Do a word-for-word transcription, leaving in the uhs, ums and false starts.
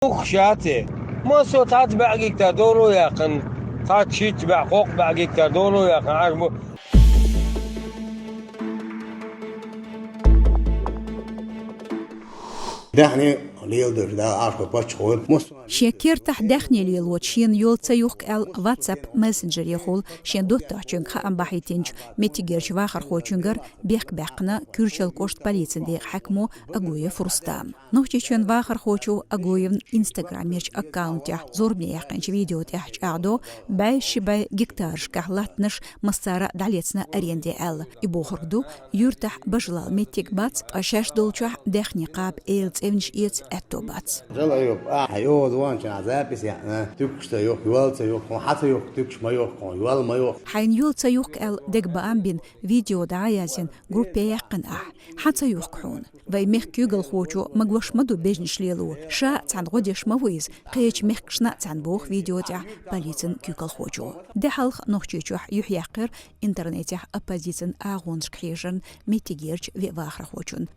Ух, шаьте. Массо цхьацца бӀаь гектар долу яьккхина, цхьацца шийтта бӀаь, кхоккха бӀаь гектар долу яьккхина, Ӏаш бу. Даьхни леладеш, да, Ӏаш бу паччахьо. Мус- Шен кертахь даьхни лелочу шена йола ца юхку аьлла WhatsApp мессенджере хуьлу шен доттагӀчуьнга хаам бахьийтинчу меттигерчу вахархочуьнгара бехк баьккхина Куьрчал кӀоштан полицин декъан хьаькамо Агуев Рустам. Нохчийчоьнан вахархочо Агуевн Instagram-ерчу аккаунтехь зорбане яьккхинчу видео тӀехь чӀагӀдо бӀе ши бӀе гектарашкахь латтанаш массара а дӀалецна аренде аьлла. И бохург ду, юьртахь бажалла меттиг бац, ткъа шаьш долчохь даьхни кхаба эла цӀевнаш эца аьтто бац. Жала йоху, а, хьан йоза ван чана запись яхна, туькаш ца йоху, йол ца йоху, хьан ца йоху, туькаш ма йоху, йол ма йоху. Хьайна йол ца йохку аьлла дегабаам бина видео дӀа а яздина группе яьккхина ахь. Хьан ца йохку хьуна? Вай мехкан куьйгалхочо магош ма ду бежнаш лело, ша а цхьаьна гӀо деш ма ву иза, кхечу мехкашна а цхьаьна, боху видео тӀехь полицин куьйгалхочо. Де хьалха Нохчийчохь юьхьъяьккхира интернетехь оппозицин агӀонашка хьежарна меттигерчу веа вахархочун.